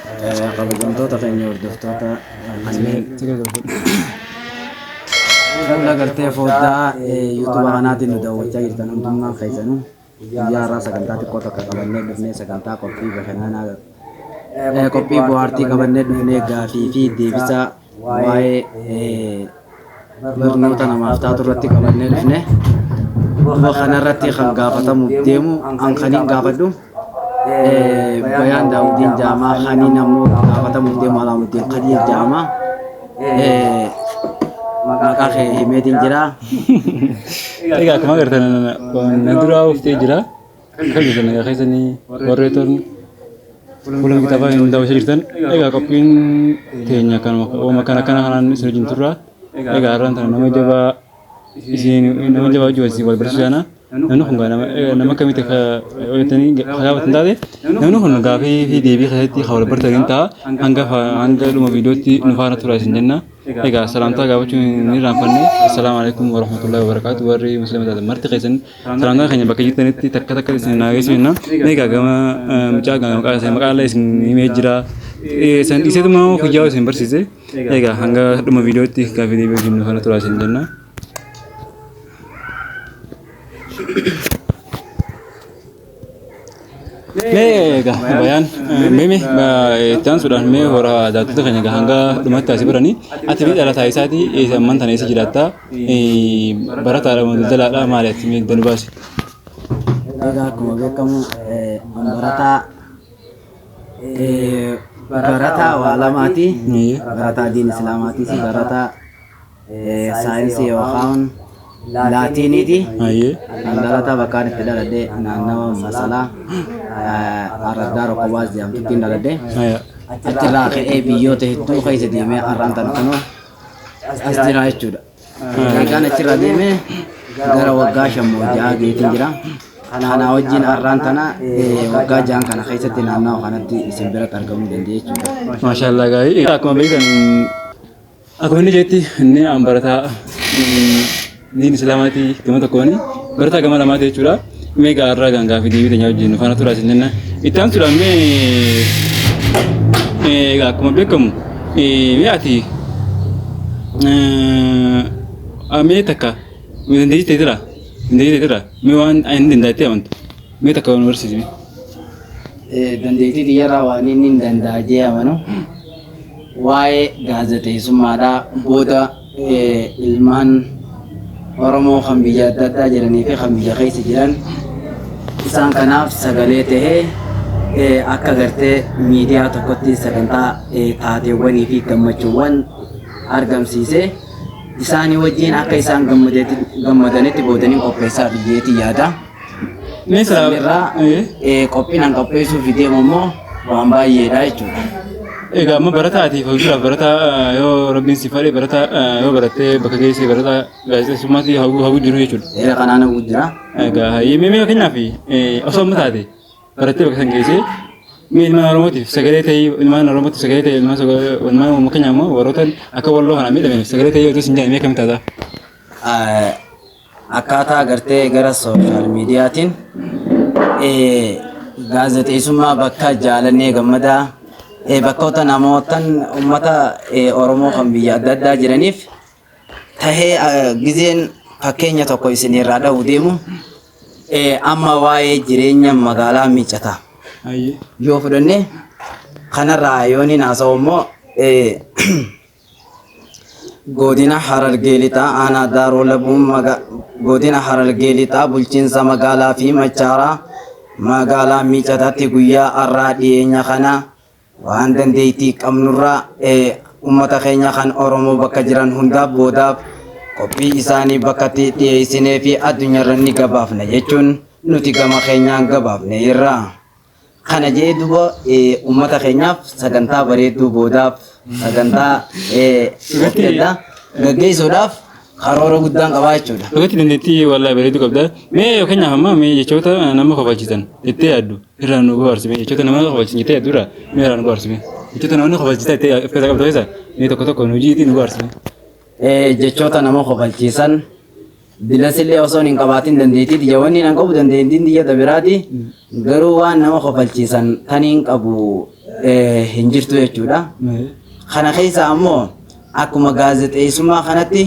Kabajamtoota keenya hordoftoota kanneen fuula gartee foddaa yuutuuba kanaatiin nu daawwachaa jirtan hundummaan keessanuu guyyaa har'aa sagantaa xiqqoo takka qabannee dhufnee sagantaa qophii bashannanaa qophii bohaartii qabannee dhufnee gaafii fi deebisaa waa'ee barnoota namaaf taatu irratti qabannee dhufne. Duuba kanarratti kan gaafatamuuf deemu an kaniin gaafadhu Bayaan Daawudiin Jaamaa kaniin ammoo gaafatamuuf deemu Alaamuddin Kadiir Jaamaa. Maqaa kee himeetiin jira. Egaa akkuma agartan na duraa uftee jira. Kan jirtan egaa keessanii warreetoon fuula kitaabaa hin daawwachaa jirtan. Egaa qophiin teenya kanuma ooma kana kana kanaan isin wajjin turra. Egaa har'aan tana nama jabaa isin nama jabaa wajjin isin wal barsiisaa na. Namni kun gaa nama nama akkamitti akka hojjetanii gaafatan taate namni kun gaafii fi deebii keessatti kan wal bartaniin ta'a hanga hanga dhuma viidiyootti nu faana tura isin jenna. Egaa salaamtaa gaafachuun hin irraanfanne. Assalaamu alaikum warahmatullahi wabarakatuh. Warri muslima taatan marti keessan salaamtaa keenya bakka jirtanitti takka takka isin naa geessu jenna. Egaa gama mucaa gama maqaa isaa maqaa illee isin himee jira. San dhiiseetuma guyyaa isin barsiise. Egaa hanga dhuma viidiyootti gaafii deebii wajjin nu faana tura isin jenna. Mee egaa bayaan mee mee itti aansuudhaan mee hora daawwattoota keenya egaa hanga dhumatti asii baranii ati mee dhalataa isaati eessa ammaan tana eessa jiraatta barataadha moo daldalaadha maali ati mee danu baasi. Egaa akkuma beekamu barataa barataa waa lamaati. Barataa diin islaamaatis barataa saayinsii yookaan laatiiniiti. Kan dhalataa bakkaan itti dhaladhe naannawa masalaa araddaa rokkobaas jedhamtuttiin dhaladhe. Achirraa ka'ee biyyoota hedduu keessa deemee har'aan tana kunoo as jira jechuudha. Egaan achirraa deemee gara waggaa 5 moo 6 geetiin jira. Kanaa wajjin har'aan tana waggaa 6n kana keessatti naannawa kanatti isin biratti argamuu danda'e jechuudha. Maashaallah gaarii. Akkuma beektan Akkuma inni jeetti inni an barataa diin islaamaati gama tokkoon barataa gama lamaati jechuudha. Mee egaa har'a gaan gaafii deebii teenya wajjin nu faana turaa isin jenna. Itti aansuudhaan mee egaa akkuma beekamu mee ati mee takka dandeettii ta'e jira dandeettii ta'e jira mee waan inni dandeettii amantu mee takka nu barsiisi mee. Dandeettii tiyyarraa waan inni hin danda'a jee amanu waa'ee gaazexeessummaadhaa booda ilmaan Oromoo kan biyya adda addaa jiranii fi kan biyya keessa jiran isaan kanaaf sagalee tahee akka gartee miidiyaa tokkotti sagantaa taateewwanii fi gammachuuwwan argamsiisee isaanii wajjin akka isaan gammadanitti boodanii qopheessaa biyyeetii yaada. Mee silaa Sanirraa qophiin an qopheessuuf deemu immoo waan baay'eedha jechuudha. Egaa amma barataati fuulduraaf barataa yoo rabbiin si fadhe barataa yoo barattee bakka geesse barataa gaazexeessummaatti hawwuu hawwuu jiru jechuudha. Seera kanaan hawwu jira. Egaa hayyee mee mee fakkeenyaaf osoo amma taate barattee bakka san geesse mee ilmaan Oromootiif sagalee ta'ii ilmaan Oromootiif sagalee ta'ii ilmaan ilmaan Oromoo keenyaa immoo warroota akka walloo kanaan miidhamaniif sagalee ta'ii otoo sin jedhan mee akkamitti taata? Akkaataa gartee gara sooshaal miidiyaatiin gaazexeessummaa bakka jaalannee gammadaa bakkoota namootan uummata Oromoo kan biyya adda addaa jiraniif tahee gizeen fakkeenya tokko isin irraa dha'u deemu amma waa'ee jireenya magaalaa miicataa yoo fudhanne kanarraa yooniin haasa'u immoo Godina Harargee Lixaa Aanaa Daaroo Labuu Godina Harargee Lixaa Bulchiinsa Magaalaa fi Machaaraa Magaalaa Miicataatti guyyaa har'aa dhiyeenya kana waan dandeettii qabnurraa ummata keenya kan Oromoo bakka jiran hundaaf boodaaf qophii isaanii bakkatti dhiyeessinee fi addunyaarra ni gabaafna jechuun nuti gama keenyaan gabaafneerra. Kana jedhee duuba uummata keenyaaf sagantaa bareedduu boodaaf sagantaa qophii addaa gaggeessuudhaaf karoora guddaan qabaa jechuudha. Dhugatti dandeettii wallahi bareedduu qabda. Mee fakkeenyaaf amma mee jechoota nama kofalchiisan jettee yaaddu irraa nu bohaarsi mee jechoota nama kofalchiisan jettee yaaddu irraa mee irraa nu bohaarsi mee jechoota nama kofalchiisan jettee of keessaa qabdu keessaa mee tokko tokko nu jiitii nu bohaarsi mee. Jechoota nama kofalchiisan Bilasillee osoon hin qabaatin dandeettii tiyya wanni nan qabu dandeettiin tiyya ta biraati. Garuu waan nama kofalchiisan taniin qabu hin jirtu jechuudha. Kana keessa ammoo akkuma gaazexeessummaa kanatti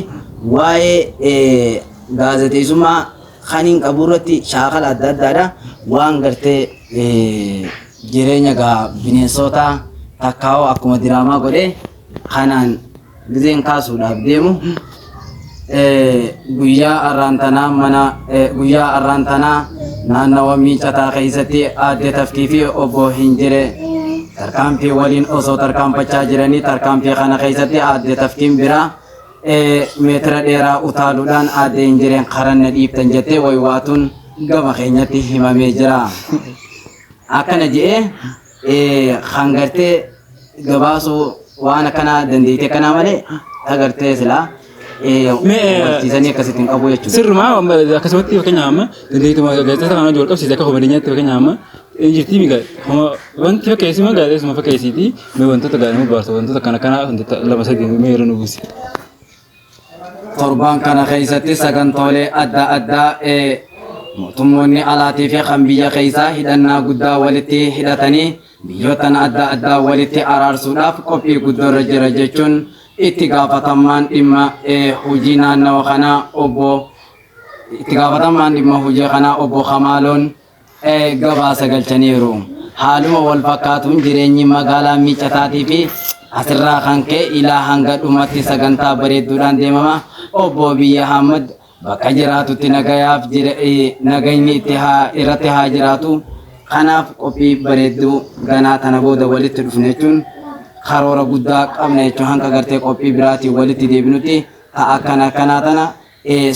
waa'ee gaazexeessummaa kan hin qabu irratti shaakala adda addaadha. Waan gartee jireenya gaa bineensota takkaa'oo akkuma diraamaa godhee kanaan gizeen kaasuudhaaf deemu guyyaa arraan tanaa mana guyyaa arraan tanaa naannawa Miicataa keessatti aadde Tafkii fi obbo Hinjire tarkaanfii waliin osoo tarkaanfachaa jiranii tarkaanfii kana keessatti aadde Tafkiin biraa meetira dheeraa utaaluudhaan aadde Hinjireen karanna dhiibtan jettee waywaatuun gama keenyatti himamee jira. Akkana je'ee kan gartee gabaasuu waan akkanaa dandeettii akkanaa malee agartee silaa barsiisanii akkasitti hin qabu jechuudha. Sirrumaa akkasumatti fakkeenyaaf amma dandeettii gaazexeessaa kana wal qabsiise akka komediinyaatti fakkeenyaaf amma jirtii miga wanti fakkeessuma gaazexeessuma fakkeessiiti mee wantoota gaarii nu baarsa wantoota kana kana wantoota lama sadii mee yeroo nu buusi. Torbaan kana keessatti sagantoolee adda addaa mootummoonni alaatii fi kan biyya keessaa hidhannaa guddaa walitti hidhatanii biyyoottan adda addaa walitti araarsuudhaaf qophii guddoorra jira jechuun itti gaafatamaan dhimma hojii naannawa kanaa obbo itti gaafatamaan dhimma hojii kanaa obbo Kamaaloon gabaasa galchaniiru. Haaluma wal fakkaatuun jireenyi magaalaa Miicataatii fi asirraa kan ka'e ilaa hanga dhumatti sagantaa bareedduudhaan deemama. Obbo Biyya Ahmad bakka jiraatutti nagayaaf nagayni itti haa irratti haa jiraatu. Kanaaf qophii bareedduu ganaa tana booda walitti dhufne jechuun karoora guddaa qabna jechuun hanga gartee qophii biraatiin walitti deebinutti ta'a akkana akkanaa tana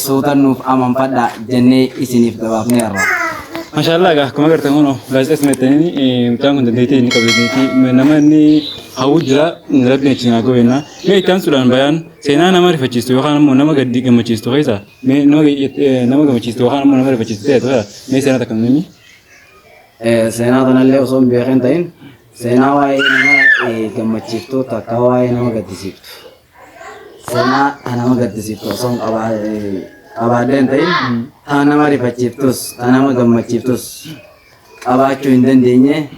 suutannuuf amanfadha jennee isiniif gabaafneerra. Maashaallah egaa akkuma agartan kun gaazexeessuma jettanii mucaan kun dandeettii inni qabu dandeettii nama inni hawwu jira rabbiin achi naa gobenna. Mee itti aansuudhaan bayaan seenaa nama rifachiistu yookaan immoo nama gaddi gammachiistu keessa mee nama gammachiistu yookaan immoo nama rifachiistu ta'e tola mee seenaa takka nu himi. Seenaa tanallee osoo hin beekin ta'in seenaa waa'ee nama gammachiiftu takka waa'ee nama gaddisiiftu. Seenaa ta nama gaddisiiftu osoo hin qabaadhee hin ta'in ta nama rifachiiftus ta nama gammachiiftus qabaachuu hin dandeenye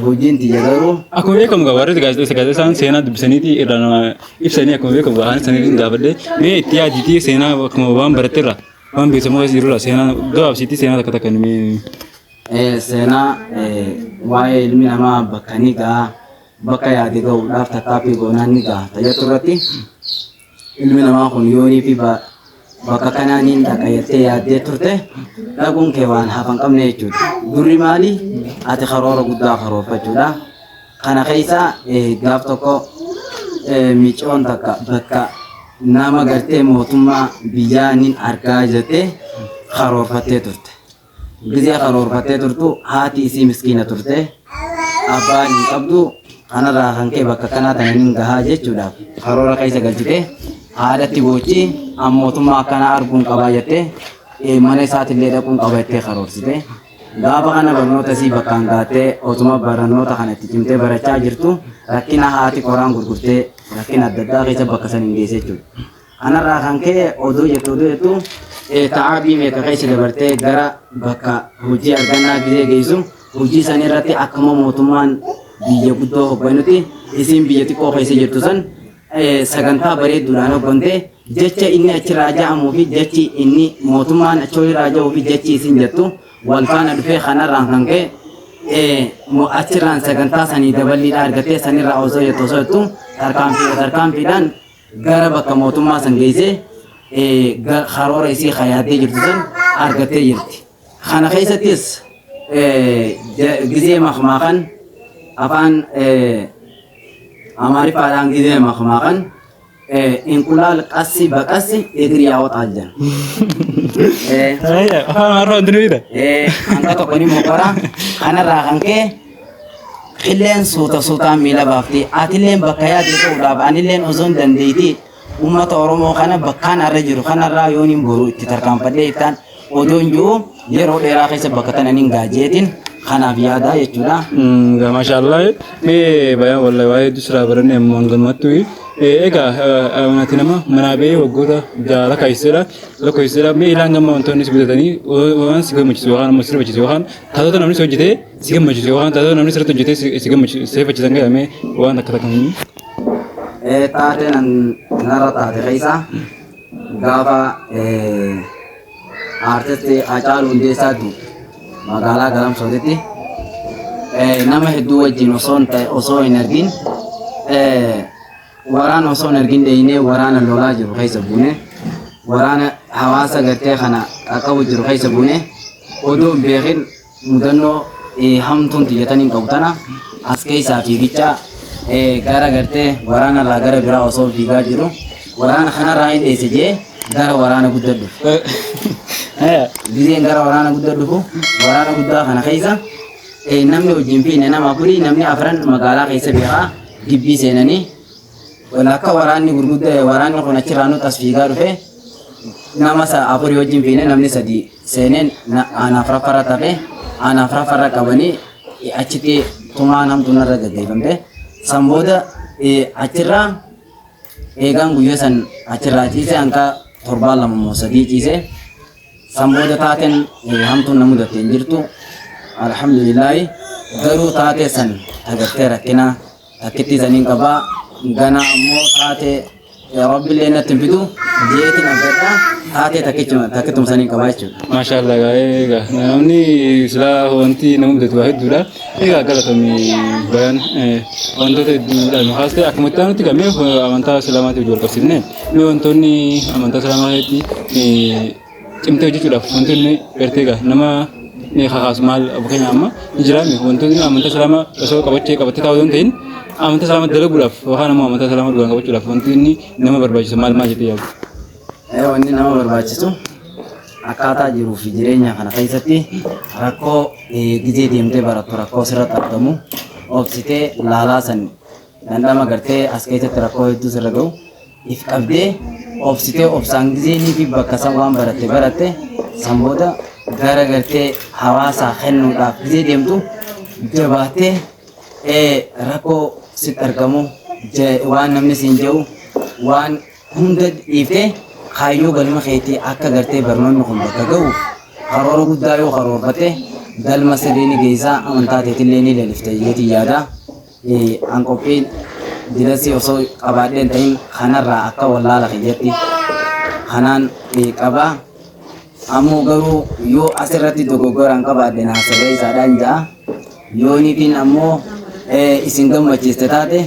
hojiin tiyya garuu. Akkuma beekamu gaa warri gaazexeessaan seenaa dubbisaniiti irraa nama ibsanii akkuma beekamu gaa haala saniitiin gaafadhe mee itti yaadiitii seenaa akkuma waan baratteerra waan beekamu keessa jirurra seenaa gabaabsiitii seenaa takka takka mee. Seenaa waa'ee ilmi namaa bakka ni ga'a bakka yaade ga'uudhaaf tattaaffii goonaan ni ga'a tajaajila irratti ilmi namaa kun yoonii fi bakka kanaa niin dhaqa jettee yaaddee turte dhaquun kee waan hafan qabne jechuudha. Durri maali? Ati karoora guddaa karoorfachuudha. Kana keessa gaaf tokko micoon takka bakka nama gartee mootummaa biyyaa nin argaa jettee karoorfattee turte. Gizee karoorfattee turtu haati isii miskiina turte abbaan hin qabdu kanarraa kan ka'e bakka kanaa tana nin gahaa jechuudhaaf karoora keessa galchite haadhatti boochi mootummaa akkanaa arguun qabaa jettee mana isaatillee dhaquun qaba jettee karoorsite. Gaafa kana barnoota isii bakkaan gaattee otuma barnoota kana itti cimtee barachaa jirtu rakkina haati qoraan gurgurtee rakkina adda addaa keessa bakka san hin geesse jechuudha. Kanarraa kan ka'e oduu jettu ta'aabii meeqa keessa dabartee gara bakka hojii argannaa gizee geessu hojii san irratti akkuma mootummaan biyya guddoo hogganutti isiin biyya xiqqoo keessa jirtu san sagantaa bareedduudhaan hoggantee jecha inni achirraa ja'amuu fi jechi inni mootummaan achirraa ja'uu fi jechi isin jettu wal faana dhufee kanarraan kan ka'e achirraan sagantaa sanii daballiidhaa argattee sanirraa osoo jettu tarkaanfiidhaan gara bakka mootummaa san geessee karoora isii yaaddee jirtu san argattee jirti. Kana keessattis gizee makmaakan afaan Amaariffaadhaan gizee makmaakan እንቁላል ቀስ በቀስ እግር ያወጣል jedha. Afaan Amaariffaa wanti nuyi Hanga tokko ni mokkora kanarraa kan ka'e qilleen suuta suutaan miila baafti atilleen bakka yaadde ta'uudhaaf anilleen osoo hin dandeeyti uummata Oromoo kana bakkaan irra jiru kanarraa yoon hin boru itti tarkaanfadhee iftaan odoon jiru yeroo dheeraa keessa bakka tana nin gaajeetiin kanaaf yaadaa jechuudha. Maashaallah mee bayaan wallahi waa'ee hedduu sirraa baranne ammoo hanganumatti Egaa ati nama manaa ba'ee waggoota 6 lakkaa'essedha. Lakkoofsisedha. Mee ilaan gamma wantoonni si mudatanii waan si gammachiisu yookaan immoo si rifachiisu yookaan taatota namni si hojjetee si gammachiisu yookaan taatota namni sirriitti hojjetee si gammachiisu si rifachiisan jedhamee waan takka takka hin. Taateen narra taate keessa gaafa aartisti Hacaaluu Hundeessaa du'u magaalaa Galamsootitti nama hedduu wajjin osoo hin ta'e osoo hin argin waraana osoo hin argin dheeyinee waraana lolaa jiru keessa buune, waraana hawaasa gartee kana qaqqabu jiru keessa buune, odoo hin beekin mudannoo hamtuun tiyyatanii hin qabu tana as keessaa fiigicha gara gartee waraana irraa gara biraa osoo fiigaa jiru waraana kanarraa hin dheesse jee gara waraana guddaa dhufu. Gizeen gara waraana guddaa dhufu, waraana guddaa kana keessa namni wajjin fiine nama afurii, namni afran magaalaa keessa beekaa gibbii seenanii akka waraanni gurguddaa waraanni kun achirraa nutti as fiigaa dhufe, nama afurii wajjin fiine, namni sadi seeneen ana afuraffarra tafe, ana afuraffarra qabanii achitti tumaan hamtuun irra gaggeeffamte. San booda achirraa eegaan guyyaa san achirraa ciise, hanga torbaan 2 moo 3 ciise. San booda taateen hamtuun na mudatte hin jirtu, alhamdulillaahi. Garuu taatee san tagartee rakkina takkitti saniin qabaa, gana ammoo taatee rabbillee natti hin fidu jeetiin abdadha, taatee takkichuma takkittum saniin qabaa jechuudha. Maashaallah, egaa namni silaa wanti nama mudatu waa hedduudha. Egaa galatoomi Bayaan, wantoota hedduudhaan nu kaaste. Akkuma itti aanutti gamee amantaa islaamaatiif wal qabsiifne, mee wantoonni amantaa islaamaa keessatti cimtee hojjechuudhaaf wantoonni gartee egaa nama kakaasu maal? Fakkeenya amma ni jiraame wantoonni amantaa islaamaa osoo qabachee qabattee taa'uu hin ta'in amantaa islaamaa dalaguudhaaf yookaan ammoo amantaa islaamaa dhugaan qabachuudhaaf wanti inni nama barbaachisu maal maal jettee yaaddu? Wanni nama barbaachisu akkaataa jiruu fi jireenya kana keessatti rakkoo gizee deemtee barattu rakkoo sirratti argamu obsitee laalaa san dhandhama gartee as keessatti rakkoo hedduu sirra ga'u if qabdee obsitee obsaan gizeenii fi bakka san waan baratte baratte san booda gara gartee hawaasaa kennuudhaaf gizee deemtu jabaattee rakkoo sitti argamu, waan namni siin jedhu waan hunda dhiiftee kaayyoo galma keetii akka gartee barnoonni kun bakka ga'u karoora guddaa yoo karoorfatte galma sirrii ni geessaa, amantaa teetillee ni leelifte jeetii yaada. An qophiin dilasii osoo qabaadheen ta'in kanarraa akka wallaala kiyyatti kanaan qabaa. Ammoo garuu yoo asirratti dogoggoraan qabaadhe naa sirreessaadhaan ja'a. Yoo niitiin ammoo isin gammachiiste taate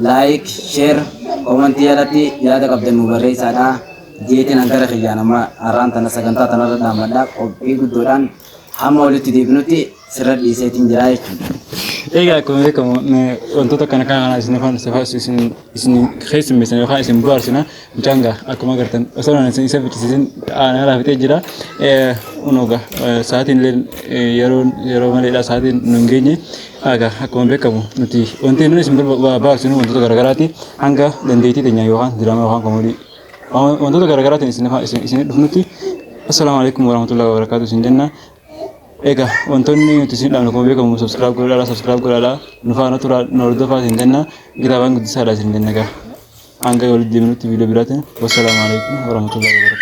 like, share, comment jalatti yaada qabdan nu barreessaadha. Jeetiin an gara kiyyaan amma har'aan tana sagantaa tanarra dhaammadha. Qophii guddoodhaan hamma walitti deebinutti sirra dhiiseetiin jira jechuudha. Egaa akkuma beekamu wantoota kana kana isin afaan isin isin keessummeessan yookaan isin bohaarsina. Mucaan gaa akkuma agartan osoo isin isa fichisiisin aanaa laafitee jira. Unugaa sa'aatiin illee yeroo yeroo maleedha, sa'aatiin nu hin geenye. Egaa akkuma beekamu nuti wanti nuti isin bohaarsinu wantoota garaagaraati, hanga dandeettii teenya yookaan diraamaa yookaan koomedii wantoota garaagaraatiin isin isin dhufnutti assalaamu alaikum warahmatullahi wabarakatuh isin jenna. Egaa wantoonni nuti isin dhaabnu akkuma beekamu subscribe godhaadha, subscribe godhaadha, nu faana turaa, nu hordofaa isin jenna, kitaabaan guddisaadha isin jenna. Egaa hanga walitti deebinutti viidiyoo biraatiin, wassalaamu alaikum warahmatullahi wabarakatuh.